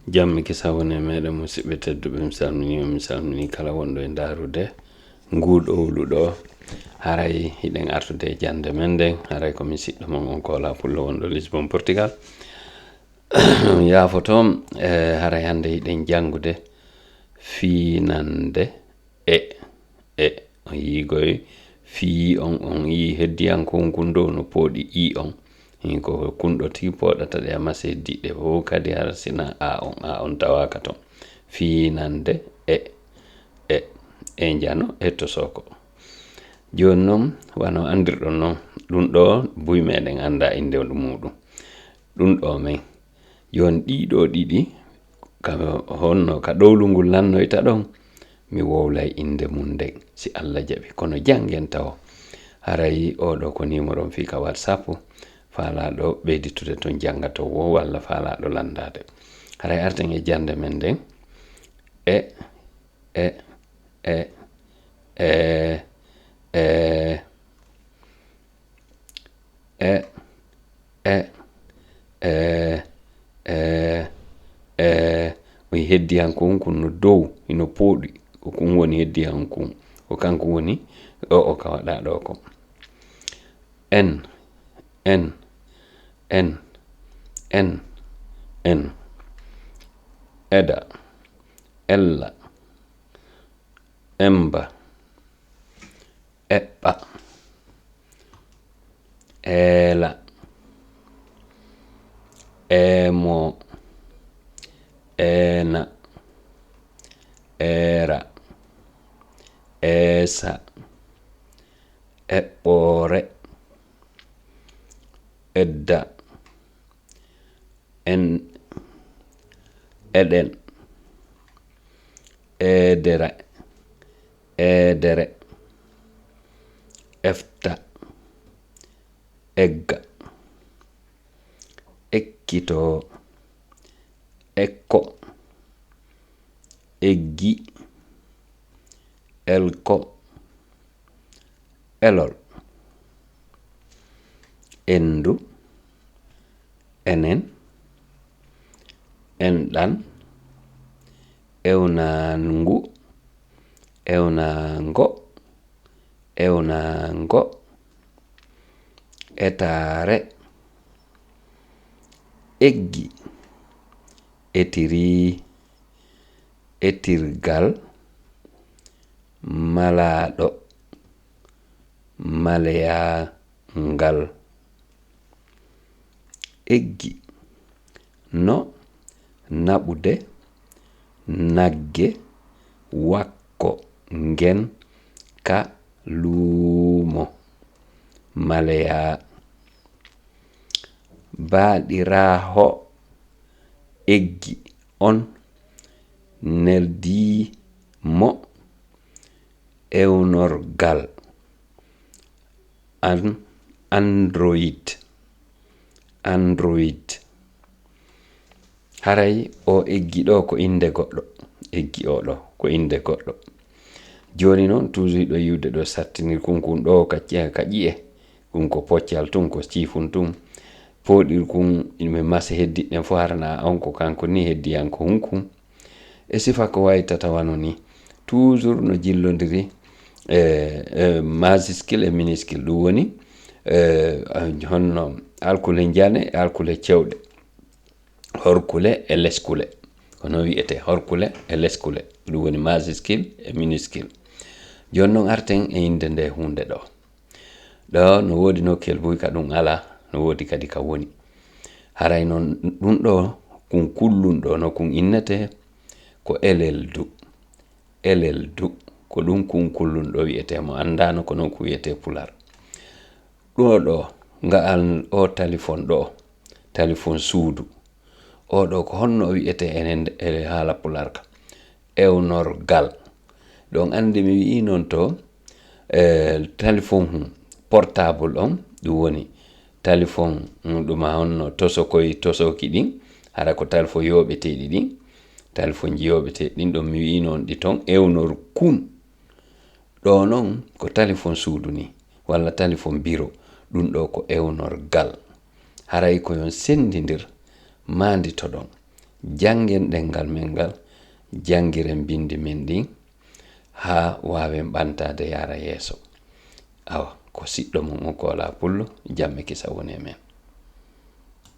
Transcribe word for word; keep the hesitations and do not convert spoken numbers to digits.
Jam e kisal woni e meɗen, musidɓe tedduɓe, mi salminii on, mi salminii kala wonɗo e ndaarude nguu ɗowlu ɗoo. Haray hiɗen artude e jannde men nden, haray ko mi siɗɗo mon on Kola Pullo wonɗo Lisbon, Portugal. Yaafoto, e, haray hannde hiɗen janngude fiinande e, e. On yiigoy fii on, on yii heddiyankun kun dow no pooɗi i on. Hin ko kun ɗoo tigi pooɗata ɗe, amma si heddii ɗe fow kadi hara sina a on, a on tawaaka ton. Fiinande e, e, e njano, e tosoko. Jooni non, wano anndirɗon non, ɗun ɗoo buy meɗen anndaa innde muuɗun. Ɗun ɗoo men. Jooni ɗii ɗoo ɗiɗi, ka honno ka ɗowlu ngun lannoyta ɗon, mi wowlay innde mun nden, si Alla jaɓi. Kono janngen tawo. Haray oo ɗoo ko nimoro on fii ka WhatsApp, faalaaɗo ɓeyditude ton jannga ton woo, walla faalaaɗo lanndaade. Haray arten e jannde men nden. E, e, e, e, e. E, e, e, e, e. On yii heddiyankun kun no dow, hino pooɗi. Ko kun woni heddiyankun. Ko kanko woni o, o ka waɗaa ɗoo ko. En, en, en, en, en. Eda, ella, emba, eɓɓa, eela, eemo, eena, eera, eesa, eɓɓoore, edda, en, eɗen, eedere, eedere, efta, egga, ekkitoo, ekko, eggi, elko, elol, endu, enen, enɗan, ewnangu, ewnango, ewnango, etaare, eggi, etiri, etirgal, malaaɗo, maleyangal. Eggi, no naɓude nagge wakko ngen ka luumo, maleya. Baaɗiraaho eggi on neldii mo ewnorgal an Android. Android. Haray o eggi ɗoo ko innde goɗɗo. Eggi oo ɗoo ko innde goɗɗo. Jooni non, toujours ɗo yiwde ɗo sattinir kun, kun ɗoo ka ƴe-, ka ƴi'e. Kun ko poccal tun, ko ciifun tun. Pooɗir kun, mi mase heddiɗen fof harana on ko kanko ni heddiyanko hun kun. E sifa ko waytata wano ni. Toujours no jillondiri, e, e, majuscule e minuscule. Ɗum woni, e, honno alkule njane e alkule cewɗe. Horkule e leskule. Ko non wi'etee, horkule e leskule. Ɗum woni majuscule e minuscule. Jooni non arten e innde nde huunde ɗoo. Ɗoo no woodi nokkel buy ka ɗum alaa, no woodi kadi ka woni. Haray non ɗum ɗoo, kun kullun ɗoo no kun innetee ko eleldu. Eleldu, ko ɗum kun kullun ɗoo wi'etee, mo anndaano ko non kun wi'etee pular. Ɗoo ɗoo, nga'al oo talifon ɗoo, talifon suudu. Oo ɗoo ko honno o wi'etee enen e haala pular ka? Ewnorgal. Ɗon anndi mi wi'ii non to, e, talifon hun, portable on, ɗum woni talifon, mm, ɗum a honno tosokoy, tosoki ɗin, hara ko talifon yooɓeteeɗi ɗin, talifonji yooɓeteeɗi ɗin, ɗon mi wi'ii non ɗi ton, ewnor kun. Ɗoo non ko talifon suudu ni, walla talifon biro, ɗum ɗoo ko ewnorgal. Haray ko yon senndindir, maanditoɗon. Janngen ɗemngal men ngal, janngiren binndi men ɗin, haa waawen ɓantaade yaara yeeso. Awa, ko siɗɗo mon on ko alaa pullo, jam e kisal woni e men.